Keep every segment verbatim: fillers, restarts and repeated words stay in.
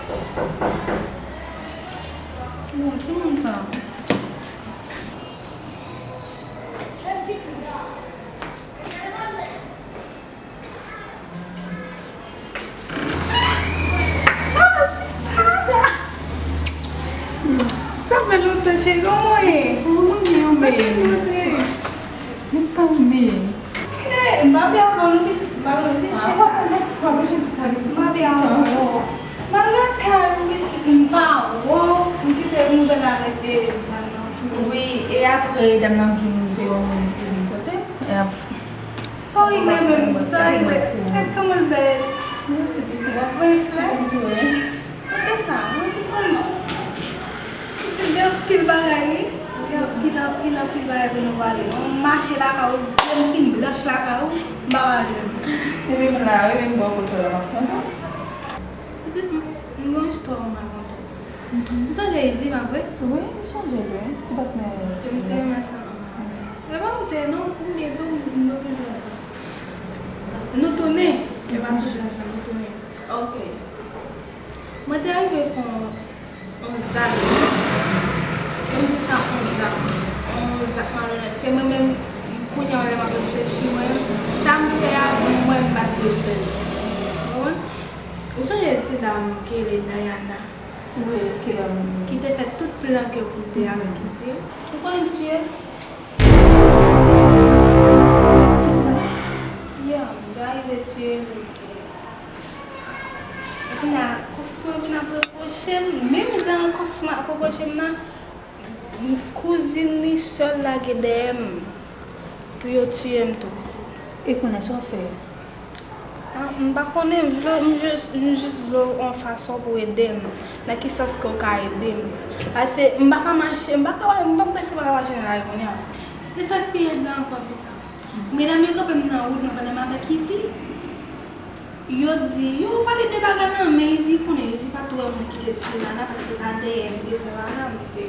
Bon, ki moun sa? Ah, sista! Sa fè lontan, cheri, kòman w ye? Mwen byen, mwen byen. Mwen sa w ye? Hey, m pa byen avè w non, pitit, m pa byen, cheri. Ah, w ap mete, w ap mete sa, pitit. M pa byen avè w. M al lakay ou, pitit, m pa wè w. M kite nouvèl la rete nan nan. Wi, e apre, dam nan di m te yon moun ki vin kote m. E ap- Sa w regle menm? Sa w regle? Gad kòman l bèl. Mèsi, pitit. W ap voye flè? Wi. Kote sa? Mwen ki konn. Pitit, gen anpil bagay, wi. Gen anpil, anpil, anpil bagay pou nou pale. Mwen mache lakay ou, je m fin blanch lakay ou, m pa pale. Epi m la, wi, men m bò kote w la, m ap tann ou. Pitit, m, m gen yon istwa pou m rakonte w. Mhm. Ou sonje Izi, pa vre? Wi, m sonje l, wi. Ti patnè. Ke m te renmen sa. Mhm. E pa m te, non, pou m byen di w, nou toujou ansanm. Nou tounen. E pa toujou ansanm, nou tounen. Ok. Mwen te rive fè yon, yon zak. Ke m di sa, yon zak. Yon zak malonèt. Se mwen menm, kounye a, lè m ap reflechi, mwen, sa m fè a, mwen, m pa t dwe fè l. Ou konprann? Ou sonje ti dam ki rele Diana? Wi, ki dam? Ki te fè tout plan ke pou l te avèk Izi. Ou konnen m tiye? Kisa? Ya, m te rive tiye l. Epi la, konsyans mwen vin ap repwoche m, menm jan konsyans mwen ap repwoche m nan, kouzin li sèl lage dèyè m pou yo tiye m tou. E kounye a sa w fè? Ah, m pa konnen, m vle, m jis, m jis vle w yon fason pou w ede m. Nan ki sans ke w ka ede m? Paske m pa ka mache, m pa ka, m pa prèske pa ka mache nan lari kounye a. Se sa k pi red la ankò, sista. Medam yo kanpe m nan wout nan pandan m avèk Izi. Yo di, yo pale de bagay nan, men Izi konnen, Izi pa t wè moun ki te tiye Lana, paske pa dèyè m te fè bagay, m te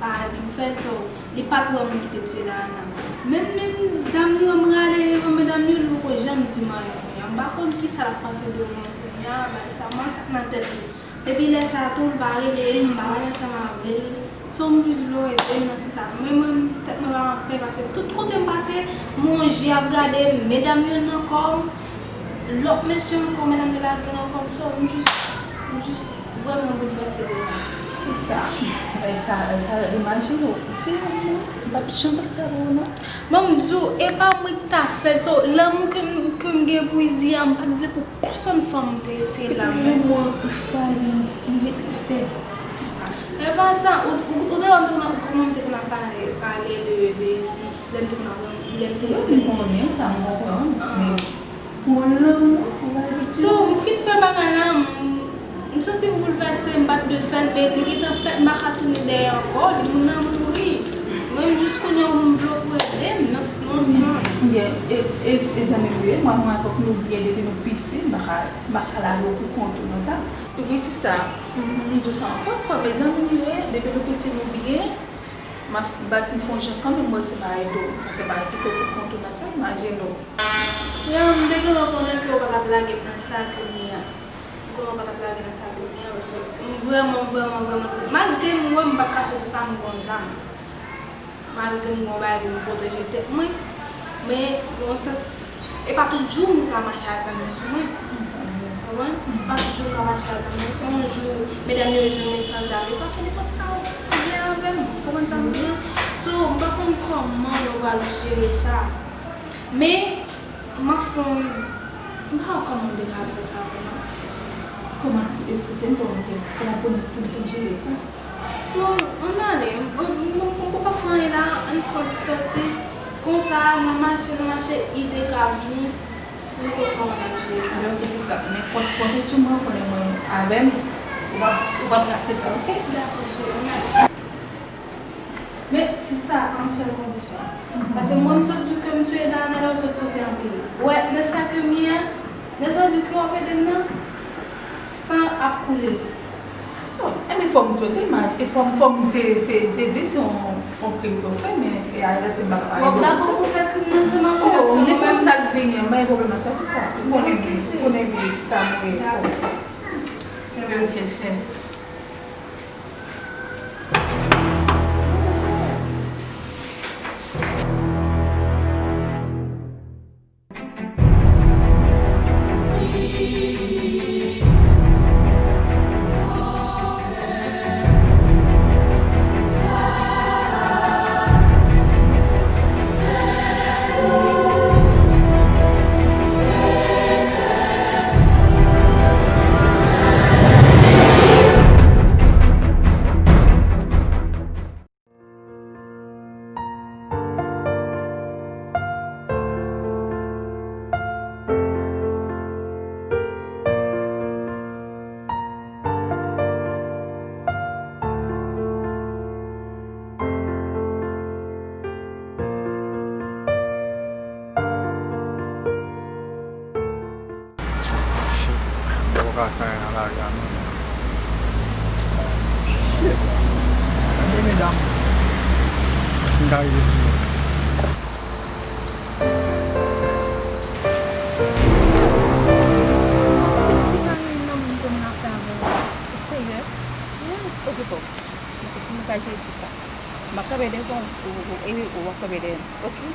pa pou fè l, so, li pa t wè moun ki te tiye Lana. Menm, menm zam li yo m rale devan medam yo, li poko janm di m anyen kounye a. M pa konn kisa l ap panse de mwen kounye a, bagay sa, m pa konn sa k nan tèt li. Depi lè sa a tou, l pa rele m, m pa pale ansanm avè l. So, m jis vle w ede m nan sans sa. Men mwen, tèt mwen pa anpè, paske tout kote m pase, m wè yon je ap gade m, medam yo nan kò m, lòt mesye ankò, medam yo lage nan kò m. So, m jis, m jis vrèman boulvèse de sa. Sista, e sa, e sa, imajine w, ti moun, m p ap janm fè sa pou ou non. Ban m di w, e pa mwen ki ta fè l. So, lanmou ke m, ke m gen pou Izi a, m pa t vle pou pèsonn fanm te, te la. Epi menm mwen, Fani, li mete fè. E pa sa, ou, ou, ou te wè m te konn ap, kòman m te konn ap pale, pale de, de Izi, lè m te konn ap, lè m te. Wi, m konnen sa, m konprann. Ah. Men, pou lanmou, pou la etid. So, m fin fè bagay la, m, m santi m boulvèse, m pa t dwe fè l, men li gentan fèt, m pa ka tounen dèyè ankò, li moun nan mouri. Mwen, m jis konnen m vle w pou ede m, nan, nan sans. Byen, e, e, e zanmi m yo ye, mwen, mwen avèk nou byen depi nou piti, m pa ka, m pa ka lage w pou kont ou nan sa. Wi, sista, m, m di w sa ankò, kòm e zanmi m yo ye, depi nou piti nou byen, m ap bat m fè yon jan kanmenm, mwen se pa ede w, se pa kite w pou kont ou nan sa, imajine w. Ya, m te gentan konnen ke w pa t ap lage m nan sa ke m ye a. M konnen w pa t ap lage nan sa kounye a, paske m vrèman, vrèman, vrèman, malgre m wè m pa t ka sot ou sa, m gen yon zam. Malgre m gen yon bagay pou m pwoteje tèt mwen, men gen yon sans, e pa tout jou m ka mache a zam nan sou mwen. Konprann? E pa tout jou m ka mache a zam nan sou mwen. Yon jou, medam yo jwenn mwen san zam, yo ka fè nenpòt sa yo vle avè m. Ou konprann sa m di a? So, m pa konn kòman yo pral jere sa. Men, m ap fè yon, m pa wè kòman m te ka fè sa vrèman. Kòman? Eksplike m kòman pou, kòman pou, pou m te jere sa. So, ann ale, m, m, m, m poko fè anyen la, ann fè yon ti sòti. Konsa, nan mache, nan mache, ide ka vini pou nou konn kòman n ap jere sa. Alò, ki sista, men kont, konte sou mwen, konnen mwen avè m, ou p ap, ou p ap rate sa, oke? Dakò, cheri, ann ale. Men, sista, a yon sèl kondisyon. Paske mwen, m sot di w ke m tiye Diana la, ou sot sote anpil. Ou wè, nan sa ke m ye a, nan sa w di ke w ap ede m nan, san ap koule. Oh, enben, fò m sote, m a, e fò m, fò m, se, se, se di, se yon, yon krim ke w fè, men, e a, lè se m pa ka ede w. W ap dakò pou fè krim nan ansanm avè m? Oh, nenpòt sa k vini an, m pa gen pwoblèm ak sa, sista. Ou konnen byen, ou konnen byen, sista, mwen. Dakò. Verifye, cheri. Shit, mwen poko ka fè anyen nan lari a non, men. Shit. Gade medam. Èske m ka rive sou yo? Si pa gen yon moun pou m nan fè avè w. Ou serye? Yeah, okipe w. Okipe w, m ka jere tout sa. M ap kanpe devan w, ou, ou, epi ou ap kanpe dèyè m. Oke?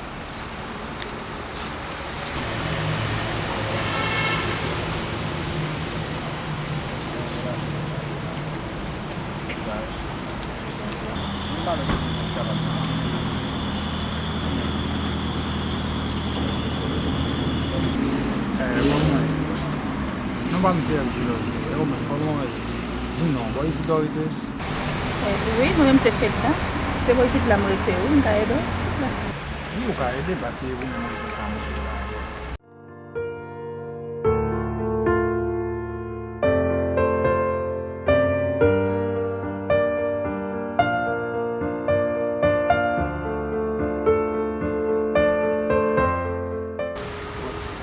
Eh, kòman w ye? Non pa m se L G Love, se, eh, ou menm, kòman w ye? Di non, bò isit ou rete? Eh, wi, mwen menm se Fedna. Se bò isit la m rete, wi, m ka ede w, silvouplè? Wi, ou ka ede, paske ou menm rezon sa mwen te la.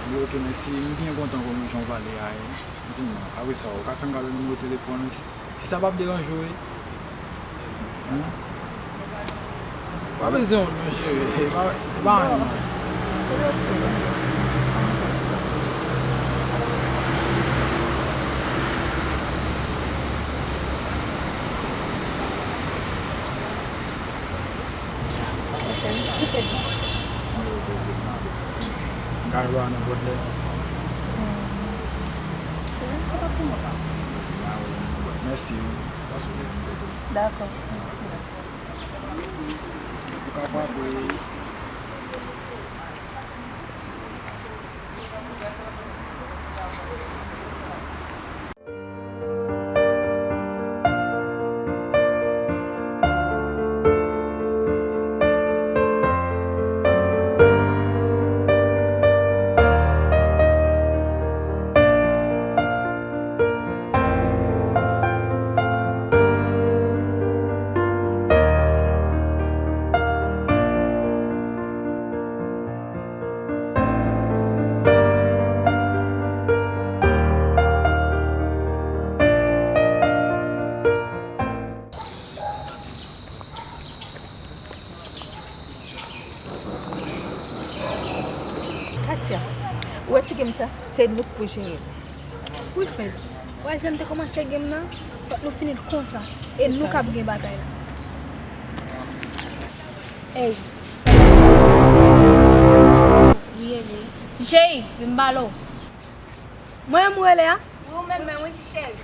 Bon, ok, mèsi. M byen kontan konn jan w pale a, e, di mwen, apre sa, ou ka fè m gade nimewo telefòn ou, si, si sa p ap deranje w, e? Hen? Pa bezwen wont non, cheri. E pa, e pa anyen non. M ka jwenn w a nenpòt lè. Mèsi wi, paske w te vin kote m. Dakò. Ou ka frape wi. Katia, ou wè ti game sa, se nou k pou jere l. Wi, Fed, ou wè jan n te kòmanse game nan, fòk nou fini l konsa, e nou k ap gen batay la. Ey, li rele. Ti cheri, vin m pale w. Mwen menm ou rele a? Wi, ou menm menm wi, ti cheri.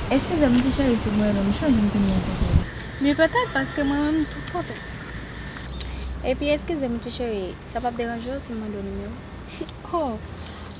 Eskize m, ti cheri, si mwen menm, m chanje m te mwen kote. Men petèt, paske mwen menm, m tout kote. Epi, eskize m, ti cheri, sa p ap deranje w si m mande w nimewo? Oh,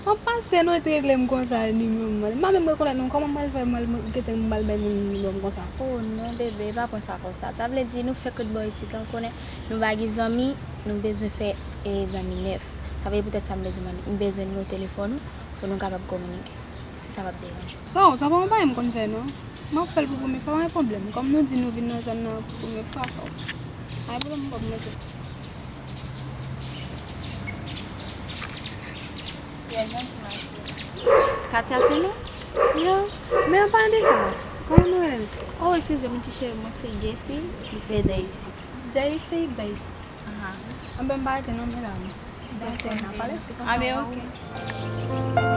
mwen pase non, te regle m konsa nimewo m. M pa menm rekonèt non, kòman m pral fè m al gete m pral bay moun nimewo m konsa? Oh non, bebe, pa pran sa konsa. Sa vle di nou fèk ret bò isit la, ou konnen nou pa gen zanmi, nou bezwen fè, eh, zanmi nèf. Sa vle di poutèt sa m bezwen mande, m bezwen nimewo telefòn ou pou nou kapab kominike. Si sa p ap deranje w. Oh, sa pa yon bagay m konn fè non. M ap fè l pou premye fwa, pa gen pwoblèm. Kòm nou di nou vin nan zòn nan pou premye fwa, sa w. Pa gen pwoblèm, m p ap mete. Trè janti, ma chérie. Katia, se nou? Non, men an palan de sa, kòman nou rele? Oh, eskize m, ti cheri, mwen se Jessie, li se Daisy. Jessie, Daisy. Aha. Anben, m pa rete non, men la, men. Pase nan pale. A ben, ok.